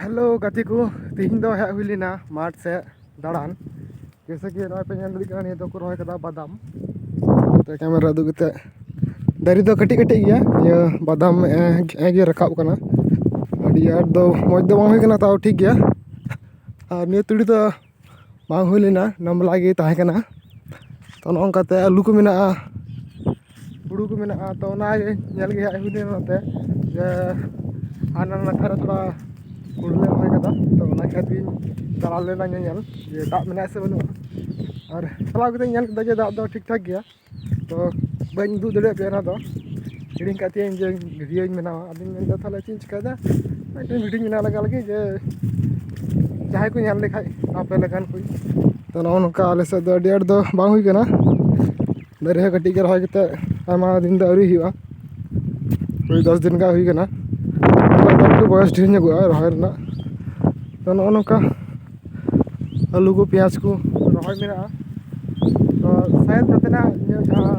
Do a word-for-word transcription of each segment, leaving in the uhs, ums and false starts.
Hello ᱜᱟᱛᱮ ᱠᱚ, ᱛᱮᱦᱮᱧ ᱫᱚ ᱦᱮᱡ ᱦᱩᱭ ᱞᱮᱱᱟ ᱢᱟᱴᱷ ᱥᱮᱫ ᱫᱟᱬᱟᱱ᱾ ᱡᱮᱭᱥᱮ ᱠᱤ ᱱᱚᱜᱼᱚᱭ ᱯᱮ ᱧᱮᱞ ᱫᱟᱲᱮᱭᱟᱜ ᱠᱟᱱᱟ, ᱱᱤᱭᱟᱹ ᱫᱚᱠᱚ ᱨᱚᱦᱚᱭ ᱠᱟᱫᱟ ᱵᱟᱫᱟᱢ᱾ ᱛᱚ ᱠᱮᱢᱮᱨᱟ ᱩᱫᱩᱜ ᱠᱟᱛᱮ, ᱫᱟᱨᱮ ᱫᱚ ᱠᱟᱹᱴᱤᱡ ᱠᱟᱹᱴᱤᱡ ᱜᱮᱭᱟ᱾ ᱱᱤᱭᱟᱹ ᱵᱟᱫᱟᱢ ᱮ, ᱮ ᱜᱮ ᱨᱟᱠᱟᱵ ᱠᱟᱱᱟ᱾ ᱟᱹᱰᱤ ᱟᱸᱴ ᱫᱚ ᱢᱚᱡᱽ ᱫᱚ ᱵᱟᱝ ᱦᱩᱭ ᱠᱟᱱᱟ, ᱛᱟᱣ ᱴᱷᱤᱠ ᱜᱮᱭᱟ᱾ ᱟᱨ ᱱᱤᱭᱟᱹ ᱛᱩᱲᱤ ᱫᱚ ᱵᱟᱝ ᱦᱩᱭ ᱞᱮᱱᱟ, ᱱᱟᱢᱞᱟ ᱜᱮ ᱛᱟᱦᱮᱸ ᱠᱟᱱᱟ᱾ ᱛᱚ ᱱᱚᱜᱼᱚ ᱱᱚᱝᱠᱟᱛᱮ ᱟᱹᱞᱩ ᱠᱚ ᱢᱮᱱᱟᱜᱼᱟ, ᱦᱩᱲᱩ ᱠᱚ ᱢᱮᱱᱟᱜᱼᱟ᱾ ᱛᱚ ᱚᱱᱟ ᱜᱮ ᱧᱮᱞ ᱜᱮ ᱦᱮᱡ ᱦᱩᱭ ᱞᱮᱱᱟ ᱱᱚᱛᱮ, ᱡᱮ ᱦᱟᱱᱟ ᱱᱟᱠᱷᱟ ᱨᱮ ᱛᱷᱚᱲᱟ ᱦᱩᱲᱩ ᱞᱮ ᱨᱚᱦᱚᱭ ᱠᱟᱫᱟ᱾ ᱛᱚ ᱚᱱᱟ ᱠᱷᱟᱹᱛᱤᱨ ᱤᱧ ᱪᱟᱞᱟᱣ ᱞᱮᱱᱟ ᱧᱮᱧᱮᱞ ᱡᱮ ᱫᱟᱜ ᱢᱮᱱᱟᱜᱼᱟ ᱥᱮ ᱵᱟᱹᱱᱩᱜᱼᱟ᱾ ᱟᱨ ᱪᱟᱞᱟᱣ ᱠᱟᱛᱮ ᱧᱮᱞ ᱠᱮᱫᱟ ᱡᱮ ᱫᱟᱜ ᱫᱚ ᱴᱷᱤᱠ ᱴᱷᱟᱠ ᱜᱮᱭᱟ᱾ ᱛᱚ ᱵᱟᱹᱧ ᱩᱫᱩᱜ ᱫᱟᱲᱮᱭᱟᱜ ᱯᱮᱭᱟ ᱚᱱᱟ ᱫᱚ, ᱦᱤᱲᱤᱧ ᱠᱟᱜ ᱛᱤᱧᱟᱹᱧ ᱡᱮ ᱵᱷᱤᱰᱤᱭᱳᱧ ᱵᱮᱱᱟᱣᱟ᱾ ᱟᱫᱚᱧ ᱢᱮᱱᱫᱟ ᱛᱟᱦᱚᱞᱮ ᱪᱮᱫ ᱤᱧ ᱪᱤᱠᱟᱹᱭᱮᱫᱟ, ᱢᱤᱫᱴᱮᱱ ᱵᱷᱤᱰᱤᱭᱳᱧ ᱵᱮᱱᱟᱣ ᱞᱮᱜᱟ ᱞᱮᱜᱮ, ᱡᱮ ᱡᱟᱦᱟᱸᱭ ᱠᱚ ᱧᱮᱞ ᱞᱮᱠᱷᱟᱡ ᱟᱯᱮ ᱞᱮᱠᱟᱱ ᱠᱚ᱾ ᱛᱚ ᱱᱚᱜᱼᱚ ᱱᱚᱝᱠᱟ ᱟᱞᱮ ᱥᱮᱫ ᱫᱚ ᱟᱹᱰᱤ ᱟᱸᱴ ᱫᱚ ᱵᱟᱝ ᱦᱩᱭ ᱠᱟᱱᱟ᱾ ᱫᱟᱨᱮ ᱦᱚᱸ ᱠᱟᱹᱴᱤᱡ ᱜᱮ ᱨᱚᱦᱚᱭ ᱠᱟᱛᱮ ᱟᱭᱢᱟ ᱫᱤᱱ ᱫᱚ ᱟᱹᱣᱨᱤ ᱦᱩᱭᱩᱜᱼᱟ, ᱳᱭ ᱫᱚᱥ ᱫᱤᱱ ᱜᱟᱱ ᱦᱩᱭ ᱠᱟᱱᱟ᱾ ᱛᱚ ᱮᱠᱴᱩ ᱵᱚᱭᱚᱥ ᱰᱷᱮᱨ ᱧᱚᱜᱚᱜᱼᱟ ᱨᱚᱦᱚᱭ ᱨᱮᱱᱟᱜ᱾ ᱛᱚ ᱱᱚᱜᱼᱚ ᱱᱚᱝᱠᱟ ᱟᱹᱞᱩ ᱠᱚ, ᱯᱮᱸᱭᱟᱡᱽ ᱠᱚ ᱨᱚᱦᱚᱭ ᱢᱮᱱᱟᱜᱼᱟ᱾ ᱛᱚ ᱥᱟᱭᱮᱫ ᱱᱚᱛᱮᱱᱟᱜ ᱤᱭᱟᱹ ᱡᱟᱦᱟᱸ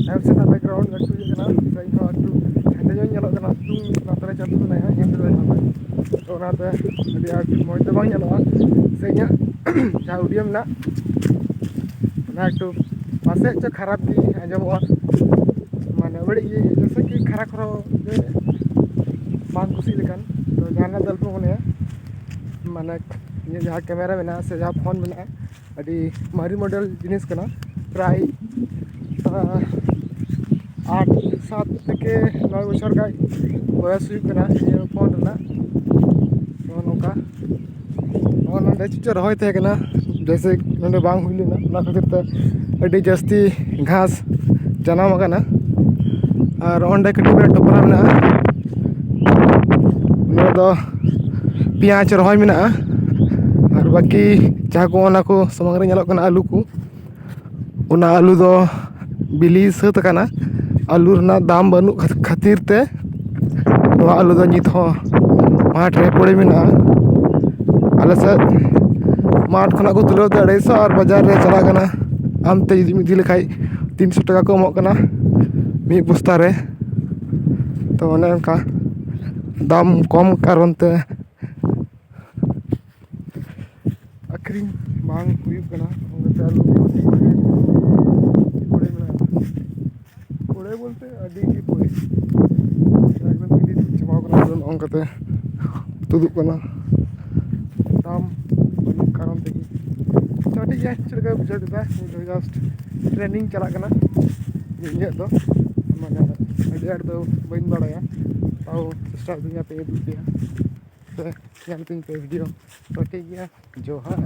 ᱛᱟᱭᱚᱢ ᱥᱮᱫ ᱨᱮᱱᱟᱜ ᱵᱮᱠᱜᱨᱟᱣᱩᱱᱰ ᱞᱟᱹᱴᱩ ᱤᱭᱟᱹ ᱠᱟᱱᱟ, ᱥᱮ ᱤᱧ ᱦᱚᱸ ᱮᱠᱴᱩ ᱦᱮᱸᱫᱮ ᱧᱚᱜ ᱤᱧ ᱧᱮᱞᱚᱜ ᱠᱟᱱᱟ, ᱥᱤᱛᱩᱝ ᱱᱚᱛᱮ ᱨᱮ ᱪᱟᱹᱞᱩ ᱠᱟᱱᱟ, ᱦᱮᱸ, ᱧᱮᱞ ᱫᱟᱲᱮᱭᱟᱜ ᱠᱟᱱᱟ᱾ ᱛᱚ ᱚᱱᱟᱛᱮ ᱟᱹᱰᱤ ᱟᱸᱴ ᱢᱚᱡᱽ ᱫᱚ ᱵᱟᱝ ᱧᱮᱞᱚᱜᱼᱟ, ᱥᱮ ᱤᱧᱟᱹᱜ ᱡᱟᱦᱟᱸ ᱚᱰᱤᱭᱳ ᱢᱮᱱᱟᱜ, ᱚᱱᱟ ᱮᱠᱴᱩ ᱯᱟᱥᱮᱡ ᱪᱚ ᱠᱷᱟᱨᱟᱯ ᱜᱮ ᱟᱸᱡᱚᱢᱚᱜᱼᱟ, ᱢᱟᱱᱮ ᱵᱟᱹᱲᱤᱡ ᱜᱮ, ᱡᱮᱭᱥᱮ ᱠᱤ ᱠᱷᱟᱨᱟ ᱠᱷᱚᱨᱚ ᱡᱮ ᱵᱟᱝ ᱠᱩᱥᱤᱜ ᱞᱮᱠᱟᱱ᱾ ᱛᱚ ᱡᱟᱦᱟᱱᱟᱜ ᱫᱚ ᱟᱞᱚᱯᱮ ᱢᱚᱱᱮᱭᱟ, ᱢᱟᱱᱮ ᱤᱧᱟᱹᱜ ᱡᱟᱦᱟᱸ ᱠᱮᱢᱮᱨᱟ ᱢᱮᱱᱟᱜᱼᱟ ᱥᱮ ᱡᱟᱦᱟᱸ ᱯᱷᱳᱱ ᱢᱮᱱᱟᱜᱼᱟ, ᱟᱹᱰᱤ ᱢᱟᱨᱮ ᱢᱚᱰᱮᱞ ᱡᱤᱱᱤᱥ ᱠᱟᱱᱟ᱾ ᱯᱨᱟᱭ, ᱟᱸ, ᱟᱴ ᱥᱟᱛ ᱛᱷᱮᱠᱮ ᱱᱚᱭ ᱵᱚᱪᱷᱚᱨ ᱜᱟᱱ ᱵᱚᱭᱚᱥ ᱦᱩᱭᱩᱜ ᱠᱟᱱᱟ ᱱᱤᱭᱟᱹ ᱯᱷᱳᱱ ᱨᱮᱱᱟᱜ᱾ ᱱᱚᱜᱼᱚ ᱱᱚᱝᱠᱟ, ᱱᱚᱜᱼᱚ ᱱᱚᱰᱮ ᱪᱮᱫ ᱪᱚ ᱨᱚᱦᱚᱭ ᱛᱟᱦᱮᱸ ᱠᱟᱱᱟ, ᱡᱮᱭᱥᱮ ᱱᱚᱰᱮ ᱵᱟᱝ ᱦᱩᱭ ᱞᱮᱱᱟ, ᱚᱱᱟ ᱠᱷᱟᱹᱛᱤᱨ ᱛᱮ ᱟᱹᱰᱤ ᱡᱟᱹᱥᱛᱤ ᱜᱷᱟᱥ ᱡᱟᱱᱟᱢ ᱟᱠᱟᱱᱟ᱾ ᱟᱨ ᱚᱸᱰᱮ ᱠᱟᱹᱴᱤᱡ ᱢᱟᱨᱟᱝ ᱴᱚᱯᱨᱟ ᱢᱮᱱᱟᱜᱼᱟ, ᱱᱚᱣᱟ ᱫᱚ ᱯᱮᱸᱭᱟᱡᱽ ᱨᱚᱦᱚᱭ ᱢᱮᱱᱟᱜᱼᱟ᱾ ᱟᱨ ᱵᱟᱹᱠᱤ ᱡᱟᱦᱟᱸ ᱠᱚ ᱚᱱᱟ ᱠᱚ ᱥᱟᱢᱟᱝ ᱨᱮ ᱧᱮᱞᱚᱜ ᱠᱟᱱᱟ ᱟᱹᱞᱩ ᱠᱚ, ᱚᱱᱟ ᱟᱹᱞᱩ ᱫᱚ ᱵᱤᱞᱤ ᱥᱟᱹᱛ ᱟᱠᱟᱱᱟ᱾ ᱟᱹᱞᱩ ᱨᱮᱱᱟᱜ ᱫᱟᱢ ᱵᱟᱹᱱᱩᱜ ᱠᱷᱟᱹᱛ-, ᱠᱷᱟᱹᱛᱤᱨ ᱛᱮ ᱱᱚᱣᱟ ᱟᱹᱞᱩ ᱫᱚ ᱱᱤᱛ ᱦᱚᱸ ᱢᱟᱴᱷ ᱨᱮ ᱯᱚᱲᱮ ᱢᱮᱱᱟᱜᱼᱟ᱾ ᱟᱞᱮ ᱥᱮᱫ ᱢᱟᱴᱷ ᱠᱷᱚᱱᱟᱜ ᱠᱚ ᱛᱩᱞᱟᱹᱣ ᱛᱮ ᱟᱹᱲᱟᱹᱭᱥᱚ ᱟᱨ ᱵᱟᱡᱟᱨ ᱨᱮ ᱪᱟᱞᱟᱜ ᱠᱟᱱᱟ, ᱟᱢᱛᱮ ᱡᱩᱫᱤᱢ ᱤᱫᱤ ᱞᱮᱠᱷᱟᱡ ᱛᱤᱱᱥᱚ ᱴᱟᱠᱟ ᱠᱚ ᱮᱢᱚᱜ ᱠᱟᱱᱟ ᱢᱤᱫ ᱵᱚᱥᱛᱟ ᱨᱮ᱾ ᱛᱚ ᱚᱱᱮ ᱚᱱᱠᱟ ᱫᱟᱢ ᱠᱚᱢ ᱠᱟᱨᱚᱱ ᱛᱮ ᱟᱹᱠᱷᱨᱤᱧ ᱵᱟᱝ ᱦᱩᱭᱩᱜ ᱠᱟᱱᱟ᱾ ᱚᱱᱠᱟᱛᱮ ᱟᱞᱩ ᱠᱚᱲᱮ ᱢᱮᱱᱟᱜᱼᱟ, ᱠᱚᱲᱮ ᱵᱚᱞᱛᱮ ᱟᱹᱰᱤ ᱜᱮ ᱠᱚᱲᱮ, ᱮᱠᱫᱚᱢ ᱜᱤᱰᱤ ᱪᱟᱵᱟᱣ ᱠᱟᱱᱟ᱾ ᱱᱚᱜᱼᱚ ᱱᱚᱝᱠᱟᱛᱮ ᱛᱩᱫᱩᱜ ᱠᱟᱱᱟ, ᱫᱟᱢ ᱵᱟᱹᱱᱩᱜ ᱠᱟᱨᱚᱱ ᱛᱮᱜᱮ᱾ ᱛᱚ ᱴᱷᱤᱠ ᱜᱮᱭᱟ, ᱪᱮᱫ ᱞᱮᱠᱟ ᱵᱩᱡᱷᱟᱹᱣ ᱠᱮᱫᱟ? ᱤᱧ ᱫᱚ just training ᱪᱟᱞᱟᱜ ᱠᱟᱱᱟ, ᱤᱧᱟᱹᱜ ᱫᱚ ᱢᱟᱱᱮ ᱟᱹᱰᱤ ᱟᱸᱴ ᱫᱚ ᱵᱟᱹᱧ ᱵᱟᱲᱟᱭᱟ, ᱛᱟᱣ ᱪᱮᱥᱴᱟ ᱫᱩᱧ ᱟᱯᱮ ᱩᱫᱩᱜ ᱯᱮᱭᱟ ᱥᱮ ᱧᱮᱞ ᱛᱤᱧ ᱯᱮ video᱾ ᱛᱚ ᱴᱷᱤᱠ ᱜᱮᱭᱟ, ᱡᱚᱦᱟᱨ᱾